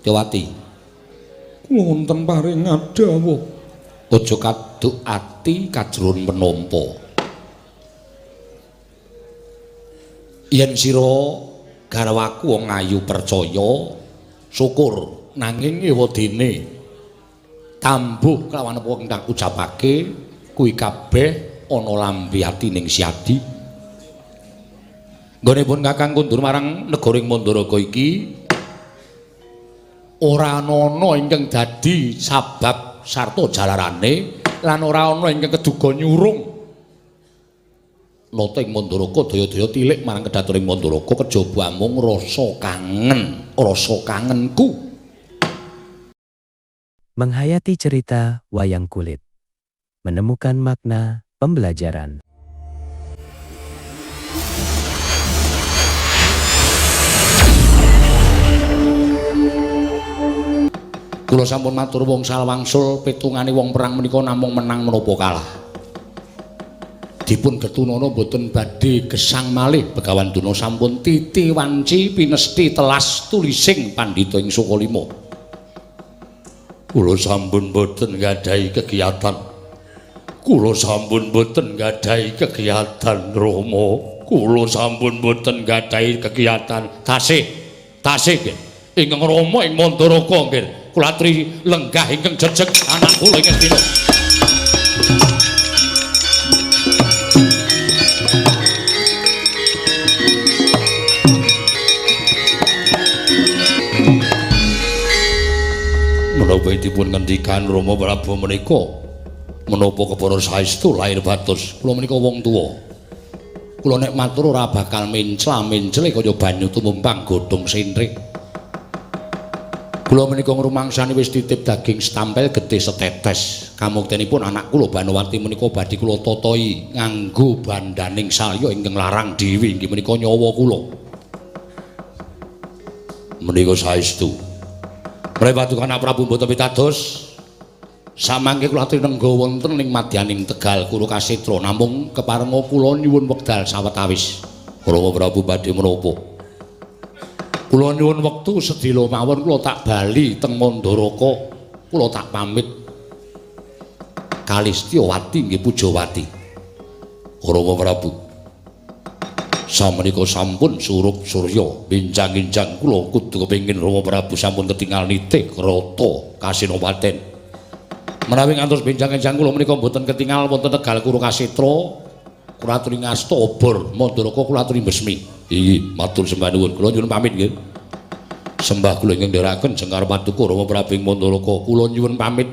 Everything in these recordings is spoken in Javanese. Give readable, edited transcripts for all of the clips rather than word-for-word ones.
Tyawati. Wonten paring dawuh. Aja kaduk ati kajron penampa. Yen sira garwaku wong ayu percaya, syukur, nanging ewadene tambuh kelawan apa ingkang ucapake kuwi kabeh ana lambe ati ning Siadi. Nggonipun Kakang kundur marang negara ing Mandaraka iki ora ana ingkang dadi sabab sarta jalarane lan ora ana ingkang keduga nyurung nata ing Mandaraka daya-daya tilik marang kedaton ing Mandaraka kejaba amung rasa kangen, rasa kangenku. Menghayati cerita wayang kulit, menemukan makna pembelajaran. Kula sampun matur wong wangsul pitungane wong perang menika namung menang menapa kalah. Dipun getunana boten badhe gesang malih Begawan Durna sampun titi wanci pinesti telas tulising pandhita ing Sukalima. Kula sampun boten nggadahi kegiatan. Kula sampun boten nggadahi kegiatan Rama. Kula sampun boten nggadahi kegiatan. Tasih, tasih nggih. Ingkang Rama ing Mandaraka nggih. Kula aturi lenggah ingkang jejeg anak kula ing Astina. Menapa dipun ngendikan Rama Prabu menika? Menapa kepara saestu lair batos? Kula menika wong tuwa. Kula nek matur ora bakal mencla-mencle kaya banyu tumumpang godhong sentrik. Kula menika ngrumangsani wis titip daging setampel getih setetes. Kamuktenipun anak kula Banowati menika badhe kula tatahi nganggo bandaning salya ingkang larang dhewe inggih menika nyawa kula. Menika saestu. Menawi paduka Prabu mboten pitados, samangke kula aturi nengga wonten ing madyaning Tegal Kurukasetra namung keparenga kula nyuwun wekdal sawetawis. Rama Prabu badhe menapa? Kula nyuwun wektu sedhela mawon kula tak bali teng Mandaraka, kula tak pamit kalih Setyawati nggih Pujawati. Rama Prabu, samenika sampun surup surya benjang-enjang kula kudu kepengin Rama Prabu sampun ketingal nitih krata Kasinopaten. Menawi ngantos benjang-enjang kula menika mboten ketingal wonten Tegal Kurukasetra, kula aturi ngasta obor Mandaraka kula aturi besmi. Inggih, matur sembah nuwun. Kula nyuwun pamit nggih. Sembah kula ingkang ndherekaken jengkar paduka Rama Prabu ing Mandaraka. Kula nyuwun pamit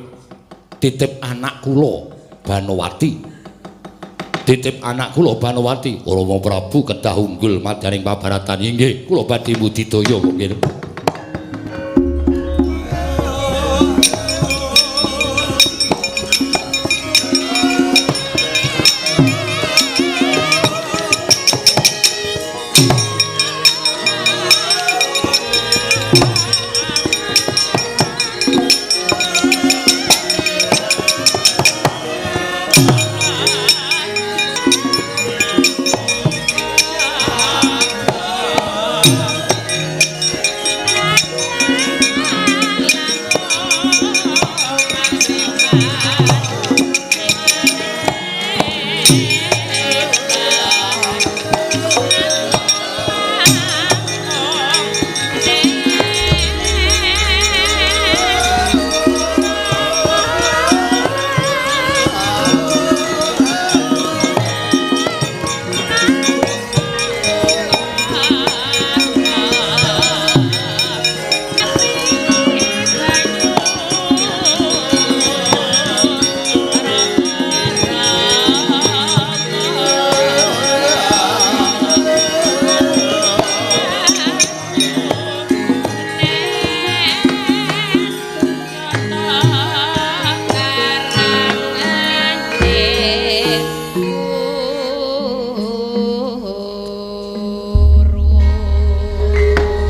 titip anak kula Banowati. Titip anak kula Banowati. Rama Prabu kedah unggul madyaning pabaratan. Inggih, kula badhe budidaya nggih.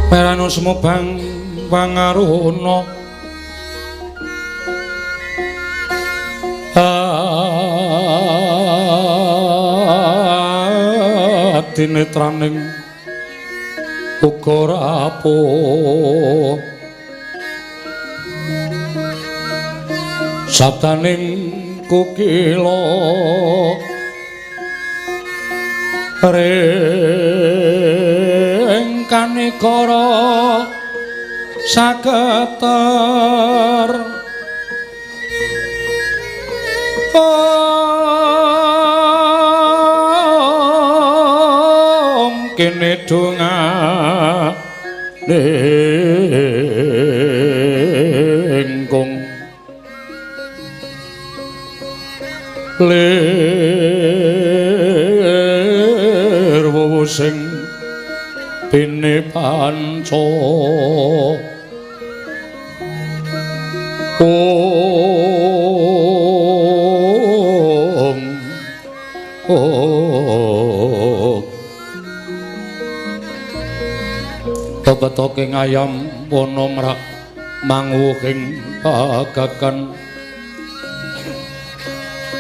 Perano semubang pangaruna adinetraning uga rapuh. Sabdaning kukila ring kanegara saketer om kene dongane kong lir wowo sing bene panca om om tepetoke ngayam wana mrak manguwuhing pagagan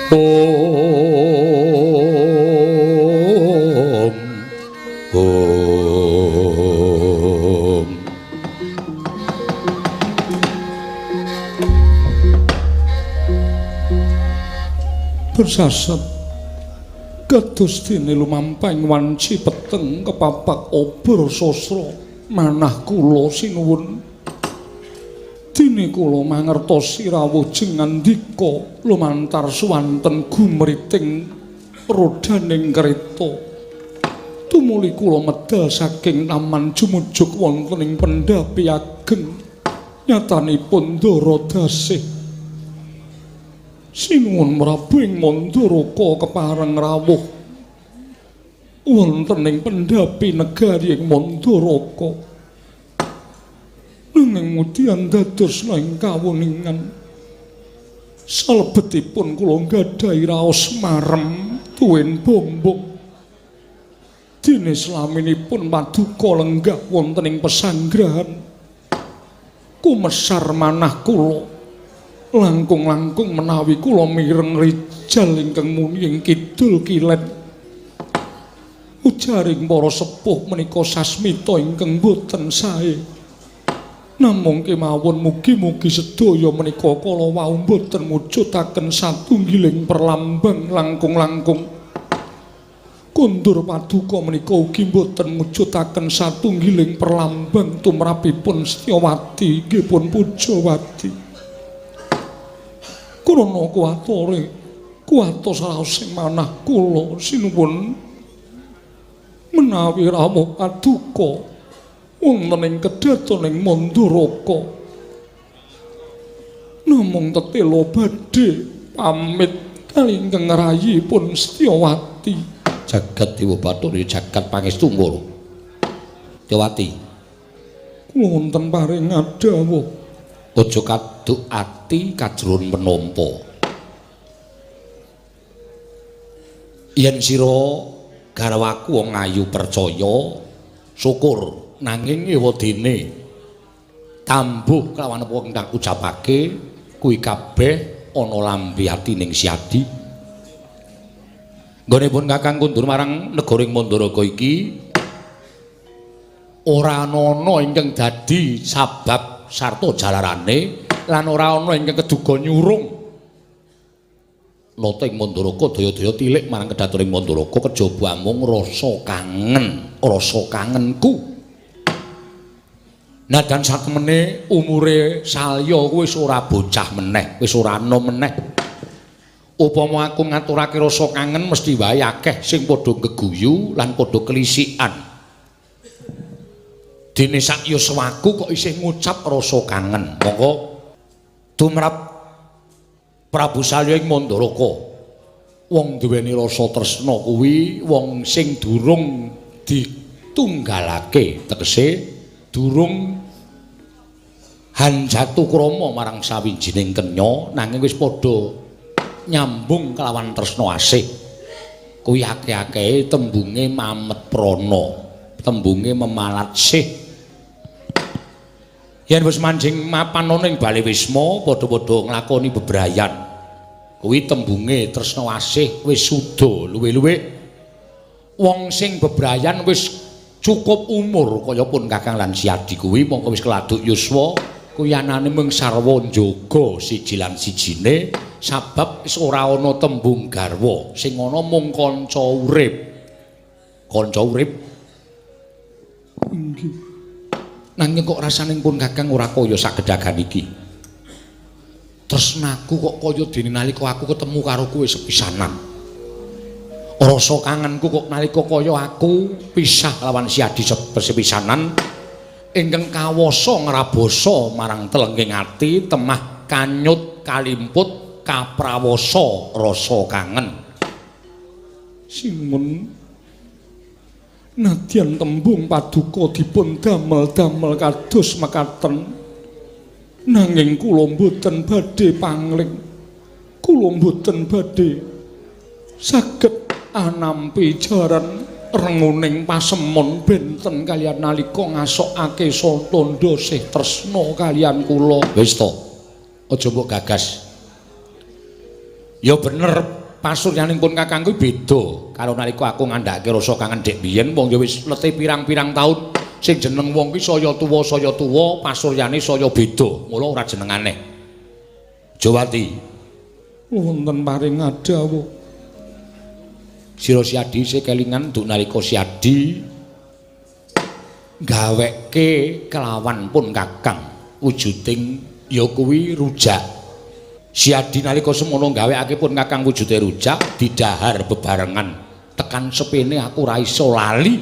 om om bersasat kados dene lumampahing wanci peteng kepapak obor sasra manah kula sinuwun. Dene kula mangertosi rawuh jengandika lumantar suwanten gumriting rodaning kereta. Tumuli kula medal saking taman jumujuk wonten ing pendhapi ageng nyatanipun Ndara Dasih. Sinuwun Prabu ing Mandaraka kepareng rawuh wonten ing pendhapi negari ing Mandaraka. Nanging mudian dados ing kawuningan salebetipun kula nggadahi raos marem tuwin bombong. Dene slaminipun paduka lenggah wonten ing pesanggrahan kumesar manah kula langkung-langkung menawi kula mireng rijal ingkang muni ing kidul kilen. Ujaring para sepuh menika sasmita ingkang boten sae. Namung kemawon mugi-mugi sedaya menika kala wau boten mujudaken satunggiling perlambang langkung-langkung. Kondur paduka menika ugi boten mujudaken satunggiling perlambang tumrapipun Setyawati nggih pun Pujawati. Krana kuwatore kuwatos raos ing manah kula sinuwun menawi rawuh paduka wonten ing kedhaton ing Mandaraka. Namung tetela badhe pamit kali ingkang rayipun Setyawati. Jagat Dewa Bathara jagat pangestu Ngoro. Setyawati, kula wonten paring dawuh. Aja kaduk ati kajron penampa. Yen sira garwaku wong ayu percaya syukur, nanging ewadene tambuh kelawan apa ingkang ucapake kuwi kabeh ana lambe atining Siadi. Nggonipun Kakang kundur marang negara ing Mandaraka iki ora ana ingkang dadi sabab sarta jalarane lan ora ana ingkang keduga nyurung nata ing Mandaraka daya-daya tilik marang kedhaton ing Mandaraka kejaba amung rasa kangen, rasa kangenku. Nadan satemene umure Salya wis ora bocah meneh, wis ora enom meneh. Upama aku ngaturake rasa kangen mesti wae akeh sing padha geguyu lan padha kelisikan. Dene sak yuswaku kok isih ngucap rasa kangen. Monggo tumrap Prabu Salya ing Mandaraka. Wong duweni rasa tresna kuwi wong sing durung ditunggalake, tegese durung hanjatu krama marang sawijining kenya nanging wis padha nyambung kelawan tresna asih. Kuwi akeh-akehe tembunge mamet prana, tembunge memalat sih. Yen wis manjing mapan ana ing bale wisma padha-padha nglakoni bebrayan. Kuwi tembunge tresna asih wis suda luwe-luwe. Wong sing bebrayan wis cukup umur kaya pun Kakang lan Siadi kuwi mongko wis keladuk yuswa Kuwi anane mung sarwa njaga siji lan sijine sabab wis ora ana tembung garwa, sing ana mung kanca urip. Kanca urip. Inggih. Nanging kok rasane pun Kakang ora kaya sagedagan iki. Tresnaku kok kaya dene nalika aku ketemu karo kowe sepisanan. Rasa kangenku kok nalika kaya aku pisah lawan Siadi sepisanan ingkang kawasa ngrabasa marang telenging ati temah kanyut kalimput kaprawasa rasa kangen. Simun, nadyan tembung paduka dipun damel-damel kados mekaten, nanging kula mboten badhe pangling, kula mboten badhe saged anampi jaran renguning pasemon benten kaliyan nalika ngasokake tandha sih tresna kaliyan kula. Wis to, aja mbok gagas. Ya bener pasuryaning pun Kakang kuwi beda karo nalika aku ngandhake rasa kangen dek biyen. Wong ya wis letih pirang-pirang taun, sing jeneng wong ki saya tuwa pasuryane saya beda, mula ora jeneng aneh. Jawati, wonten paring adhawuh. Sira Siadi isih kelingan nduk nalika Siadi gaweke kelawan pun Kakang wujuding ya kuwi rujak. Siadi nalika semono gawekake pun Kakang wujude rujak didahar bebarengan tekan sepene aku ora iso lali.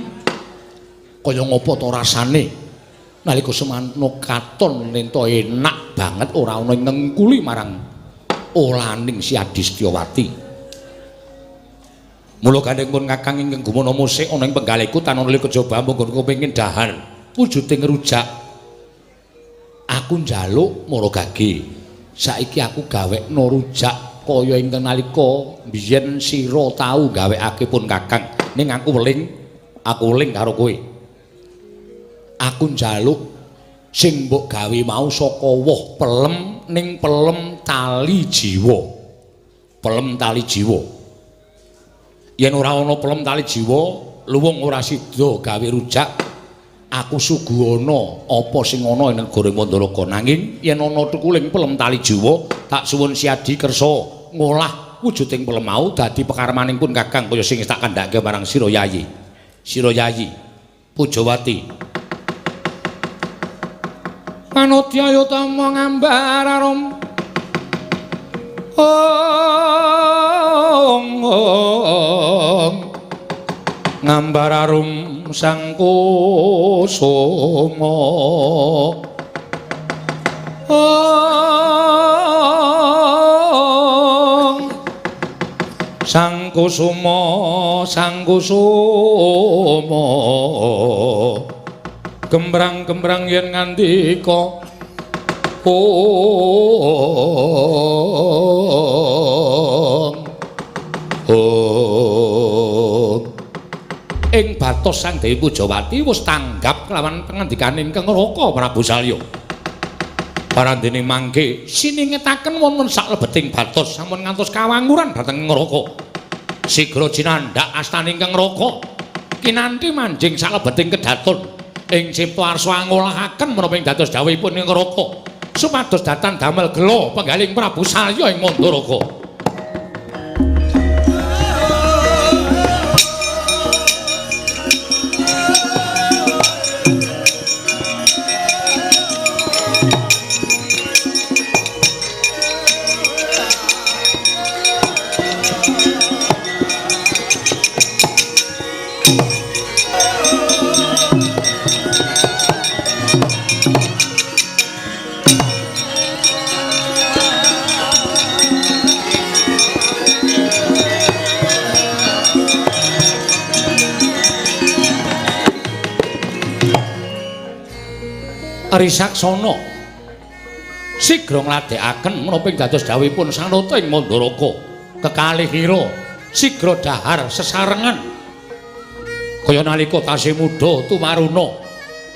Kaya ngopo to rasane nalika semano katon lento enak banget ora ana ngengkuli marang olaning Siadi Setyawati. Mula gandeng pun Kakang ingkang gumana musik ana ing penggalihku tanana kejaba munggun kepengin dahar wujuding rujak. Aku njaluk mara gage. Saiki aku gawekno rujak kaya ingkang nalika biyen sira tau gawekake pun Kakang. Ning aku weling karo kowe. Aku njaluk sing mbok gawe mau saka woh pelem ning pelem tali jiwa. Pelem tali jiwa. Yen ora ana pelem tali jiwa, luwung ora sida gawe rujak. Aku suguhana apa sing ana ing negara Mandalaka. Nanging yen ana tukuling pelem tali jiwa, tak suwun Siadi kersa ngolah wujuding pelem mau dadi pekarmaning pun Kakang kaya sing tak kandhake marang sira Yayi. Sira Yayi Pujawati. Manodya tama ngambar arum. Ong ong ngambar arum sang kusuma. Ong sang kusuma sang kusuma gembrang-gembrang yen ngandika ong ong. Ing batos Sang Dewi Pujawati wis tanggap kelawan pangandikane ingkang Raka Prabu Salya. Parandene mangke siningetaken wonten saklebeting batos sampun ngantos kawanguran dhateng Raka. Sigra cinandhak astane ingkang Raka kinanthi manjing saklebeting kedaton ing cipta arsa ngolahaken menapa ing dados dawuhipun ing Raka supados datan damel gela penggaling Prabu Salya ing Mandaraka. Risaksana sigra ngladekaken menapa ing dados dawuhipun Sang Nata ing Mandaraka. Kekalih ira sigra dahar sesarengan kaya nalika tasih muda tumaruna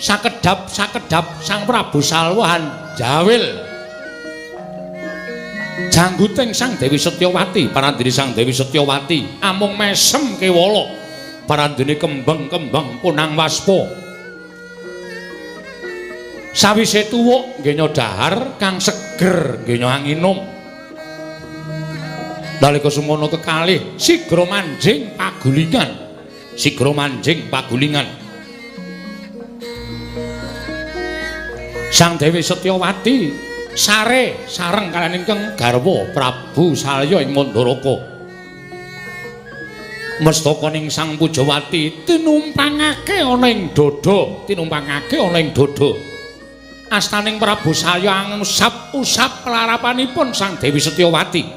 sakedhap-sakedhap Sang Prabu Salwa jawil jangguting Sang Dewi Setyawati. Parandene Sang Dewi Setyawati amung mesem kewala, parandene kembang-kembang punang waspa. Sawise tuwuk nggenya dahar kang seger nggenya anginum. Nalika semono kekalih sigra manjing pagulingan. Sigra manjing pagulingan. Sang Dewi Setyawati sare sareng kaliyan ingkang garwa Prabu Salya ing Mandaraka. Mestakaning Sang Pujawati tinumpangake ana ing dada, tinumpangake ana ing dada. Astaning Prabu Salya angusap-usap larapanipun Sang Dewi Setyawati.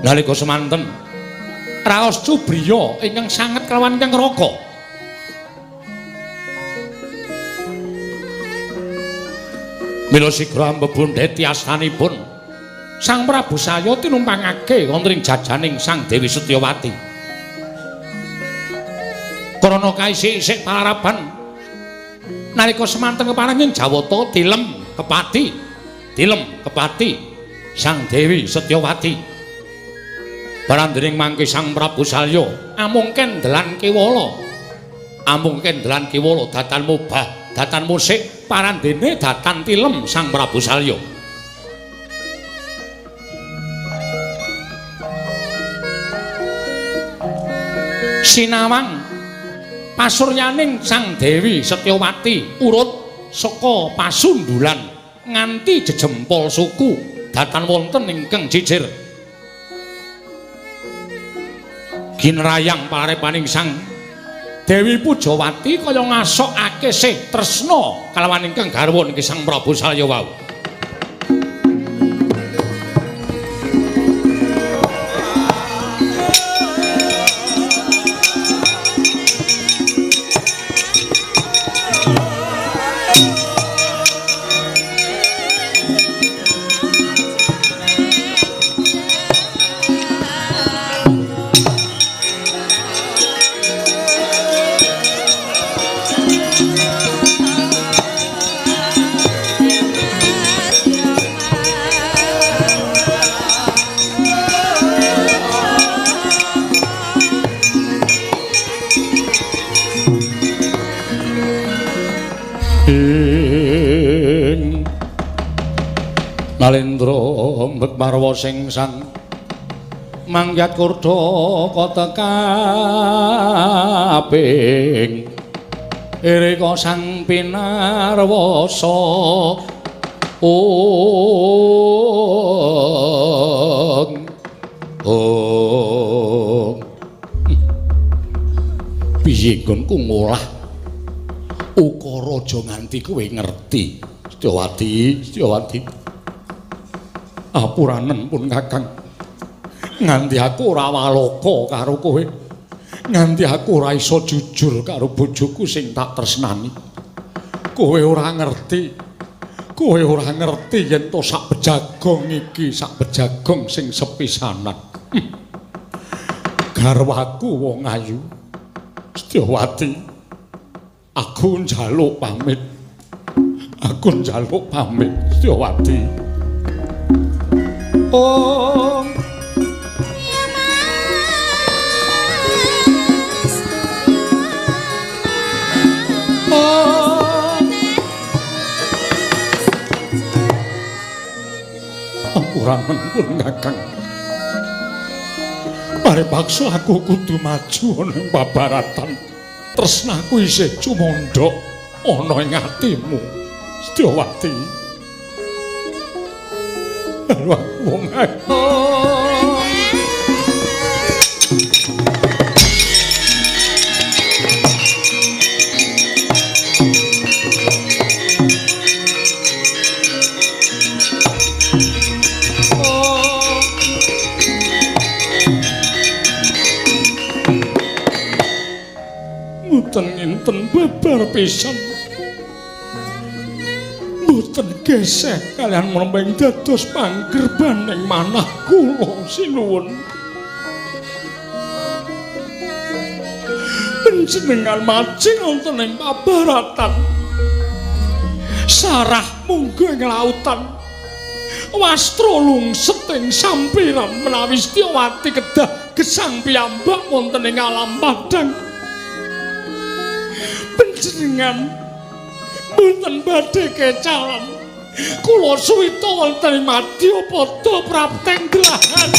Nalika semanten raos cubriya ingkang sanget kelawan ingkang raka. Mila sigra ambebundheti astanipun Sang Prabu Salya tinumpangake wonten ing jajaning Sang Dewi Setyawati. Krana kaisik-isik palaraban nalika semanten keparenging Jawata tilem kepati, tilem kepati Sang Dewi Setyawati. Barandening mangke Sang Prabu Salya amung kendelan kewala, amung kendelan kewala datan mubah, datan musik parandene datan tilem Sang Prabu Salya. Sinawang pasuryaning Sang Dewi Setyawati urut saka pasundulan nganti jejempol suku datan wonten ingkang jijir. Ginrayang parepaning Sang Dewi Pujawati kaya ngasokake sih tresna kalawan ingkang garwa niki Sang Prabu Salya wau. Nalendra mbek marwa sing sang mangyat kurda katekaping irika sang pinarwasa ong ong. Piye nggonku ngolah ukara aja nganti kowe ngerti. Setyawati, Setyawati. Apuranen pun Kakang, nganti aku ora waloka karo kowe, nganti aku ora iso jujur karo bojoku sing tak tresnani. Kowe ora ngerti, kowe ora ngerti yen to sak bejagong iki, sak bejagong sing sepisanan. Garwaku wong ayu Setyawati, aku njaluk pamit, aku njaluk pamit Setyawati. Oh, ya Mas, oh, ampuranen pun Kakang. Mari paksa aku kudu maju ana ing babaratan. Tresnaku isih cumandhak ana ing atimu, Setyawati. Wong mboten nginten babar pisan, mboten geseh kalian menapa dados panggerbaning manah kula sinuwun. Panjenengan majeng wonten ing pabaratan, sarah mungguh ing lautan, wastra lungset ing sampiran menawi Setyawati kedah gesang piyambak wonten ing alam padhang. Panjenengan Mboten badhe kecalan. Kula suwita wonten ing madyapada prapteng delahan.